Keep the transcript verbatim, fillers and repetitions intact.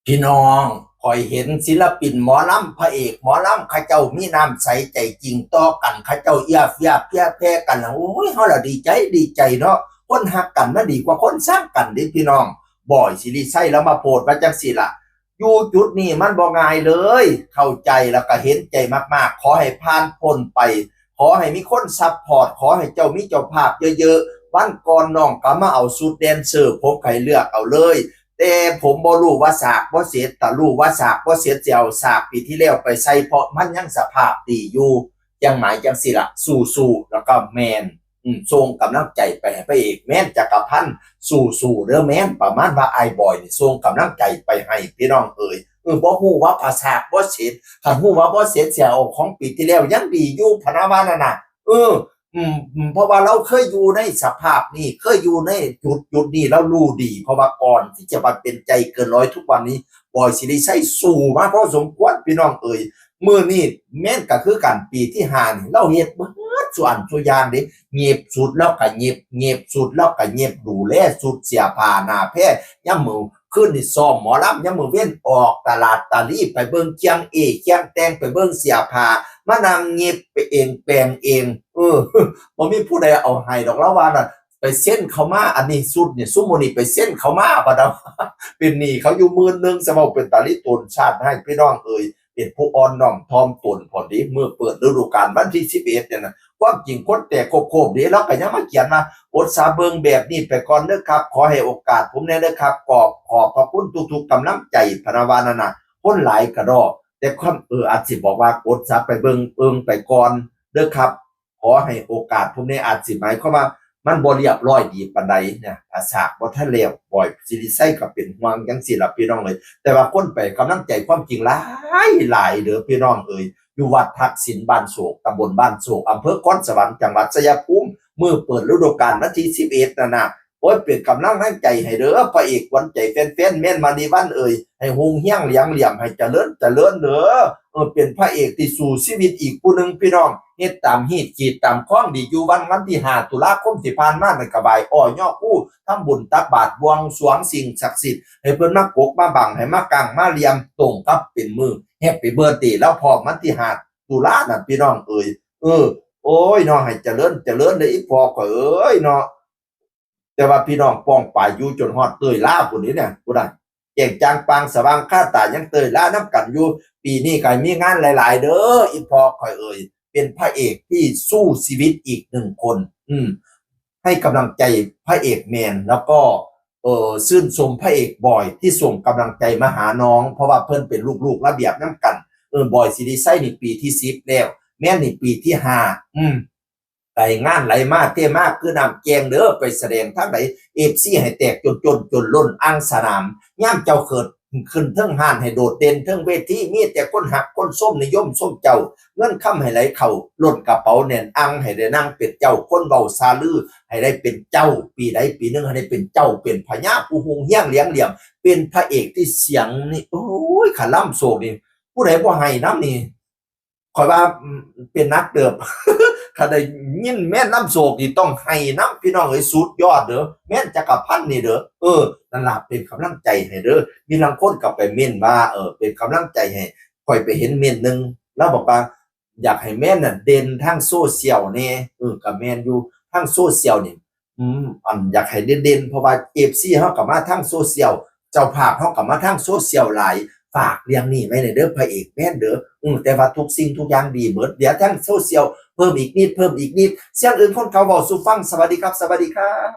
พี่น้อง ข้อยเห็นศิลปินหมอลำ พระเอกหมอลำ เขาเจ้ามีน้ำใสใจจริงต่อกัน เขาเจ้าเอื้อเฟื้อเผื่อแผ่กันแล้ว โอ้ย เฮาละดีใจ ดีใจเนาะ คนฮักกันมันดีกว่าคนซังกันเด้พี่น้อง บอยศิริชัยแล้วมาโพสต์ว่าจังซี่ล่ะ อยู่จุดนี้มันบ่ง่ายเลย เข้าใจแล้วก็เห็นใจมากๆ ขอให้ผ่านพ้นไป ขอให้มีคนซัพพอร์ต ขอให้เจ้ามีเจ้าภาพเยอะๆ วันก่อนน้องก็มาเอาชุดแดนเซอร์ ผมให้เลือกเอาเลย แต่ผมบ่รู้ว่าสากบ่เสร็จ ถ้ารู้ว่าสากบ่เสร็จสิเอาสากปีที่แล้วไปใส่ เพราะมันยังสภาพดีอยู่ จั่งหมายจั่งซี่ล่ะ สู้ๆ แล้วก็แม่น อืม ส่งกำลังใจไปให้พระเอกแมนจักรพันธ์ สู้ๆ เด้อแมน ประมาณว่าอ้ายบอยนี่ส่งกำลังใจไปให้พี่น้องเอ๋ย เออ บ่ฮู้ว่าภาษาบ่เสร็จ คันฮู้ว่าบ่เสร็จสิเอาของปีที่แล้วยังดีอยู่ พะนะว่านั่นน่ะ เออ อืม อืม เพราะว่าเราเคยอยู่ในสภาพนี้ เคยอยู่ในจุด จุดนี้ เรารู้ดี เพราะว่าก่อนที่จะมาเป็นใจเกินร้อยทุกวันนี้ บอยศิริชัยสู้มาพอสมควรพี่น้องเอ๋ย มื้อนี้แมนก็คือกัน ปีที่ห้านี่ เราเฮ็ดเบิดซุอันซุอย่างเด้ เง็บสุดแล้วก็เง็บ เง็บสุดแล้วก็เง็บ ดูแลสุดเสื้อผ้าหน้าแพร ยามมื้อคืนนี่ซ้อมหมอลำ ยามมื้อเว็นออกตลาดตาลี ไปเบิ่งเคียงเอ เคียงแต่ง ไปเบิ่งเสื้อผ้า มานั่งเง็บไปเองแปลงเอง เออ บ่มีผู้ใดเอาให้ดอก ลาวว่านั่น ไปเซ็นเขามา อันนี้สุดนี่ ซุมมื้อนี้ไปเซ็นเขามา บัดเอา เป็นหนี้เขาอยู่หมื่นหนึ่ง ซะเว้าเป็นตาลีตนชาติให้พี่น้องเอ๋ย เป็นผู้อ่อนน้อมถ่อมตนพอดี มื้อเปิดฤดูกาลวันที่สิบเอ็ดเนี่ยนะ ความจริงคนแตกโคบๆ เด้ เราก็ยังมาเขียนว่า อดซาเบิ่งแบบนี้ไปก่อนเด้อครับ ขอให้โอกาสผมแหน่เด้อครับ ขอบ ขอบพระคุณทุกๆกำลังใจ พะนะว่านั่นน่ะ คนหลายกะดอก แต่ความ เออ อาจสิบอกว่ากดซาไปเบิ่ง เบิ่งไปก่อนเด้อครับ ขอให้โอกาสผมแหน่ อาจสิหมายความว่ามันบ่เรียบร้อยดีปานใดเนี่ย ถ้าสากบ่ทันแล้ว บอยศิริชัยก็เป็นห่วงจั่งซี่ล่ะพี่น้องเอ๋ย แต่ว่าคนไปกำลังใจความจริงหลายหลายเด้อพี่น้องเอ๋ย อยู่วัดทักษิณบ้านโศก ตำบลบ้านโศก อำเภอคอนสวรรค์ จังหวัดชัยภูมิ มื้อเปิดฤดูกาลวันที่สิบเอ็ดนั่นน่ะ โอ้ย เป็นกำลังแรงใจให้เด้อ พระเอกขวัญใจแฟนๆ แมนมณีวันเอ๋ย ให้ฮุงเฮียงเหลียงเหลี่ยม ให้เจริญเจริญเด้อ เออ เป็นพระเอกที่สู้ชีวิตอีกผู้หนึ่งพี่น้อง เฮ็ดตามฮีตขีดตามคองดีอยู่ วัน วันที่ห้าตุลาคมที่ผ่านมานั่นก็ไหว้อ้อยอคู่ ทำบุญตักบาตรบวงสรวงสิ่งศักดิ์สิทธิ์ ให้เพิ่นมากกมาบัง ให้มากางมาเหลี่ยม ตรงกับเป็นมื้อ Happy Birthday แล้วพร้อมวันที่ห้าตุลานั่นพี่น้องเอ๋ย เออ โอ้ยเนาะ ให้เจริญเจริญเด้ออีพ่อข้อยเอ๋ยเนาะ แต่ว่าพี่น้องป้องปายอยู่จนฮอดเตยล่าพุ้นนี่เนี่ย พุ้นน่ะ แจ้งจ่างปางสว่างคาตายังเตยล่านำกันอยู่ ปีนี้ก็ให้มีงานหลายๆ เด้อ อีพ่อข้อยเอ๋ย เป็นพระเอกที่สู้ชีวิตอีกหนึ่งคน อืม ให้กำลังใจพระเอกแมน แล้วก็ เอ่อ ชื่นชมพระเอกบอยที่ส่งกำลังใจมาหาน้อง เพราะว่าเพิ่นเป็นลูกๆระเบียบนำกัน เออ บอยศิริชัยนี่ปีที่สิบแล้ว แมนนี่ปีที่ห้า อืม ไปงานไหลมาเทมาคือน้ำแกงเด้อ ไปแสดงทางใด เอฟซี ให้แตกจนจนจนล้นอ่างสนาม ยามเจ้าเกิดขึ้นเทิงห้านให้โดดเด่นเทิงเวที มีแต่คนฮักคนชมนิยมชมเจ้า เงินคำให้ไหลเข้าล้นกระเป๋าแน่นอ่าง ให้ได้นั่งเป็นเจ้าคนเว้าซาลือ ให้ได้เป็นเจ้า ปีใดปีหนึ่งให้ได้เป็นเจ้าเป็นพญาผู้ฮุงเฮียงเหลียงเหลี่ยม เป็นพระเอกที่เสียงนี่ โอ้ย ขะล่ำโศกนี่ ผู้ใดบ่ให้นำนี่ ข้อยว่า อืม เป็นหนักเติบ คันได้ยินแมนนำโศกนี่ต้องให้นำ พี่น้องเอ๋ย สุดยอดเด้อ แมนจักรพันธ์นี่เด้อ เออ นั่นล่ะ เป็นกำลังใจให้เด้อ มีลางคนก็ไปเม้นว่า เออ เป็นกำลังใจให้ ข้อยไปเห็นเม้นหนึ่ง ลาวบอกว่า อยากให้แมนน่ะเด่นทางโซเชียลแหน่ เออ ก็แม่นอยู่ ทางโซเชียลนี่ อืม อันอยากให้เด่นๆ เพราะว่า เอฟซี เฮาก็มาทางโซเชียล เจ้าภาพเฮาก็มาทางโซเชียลหลาย ฝากเรื่องนี้ไว้หน่อยเด้อ พระเอกแมนเด้อ อืม แต่ว่าทุกสิ่งทุกอย่างดีเบิด เดี๋ยวทางโซเชียลเพิ่มอีกนิด เพิ่มอีกนิด เสียงอื่นคนเขาเว้าสู่ฟัง สวัสดีครับ สวัสดีครับ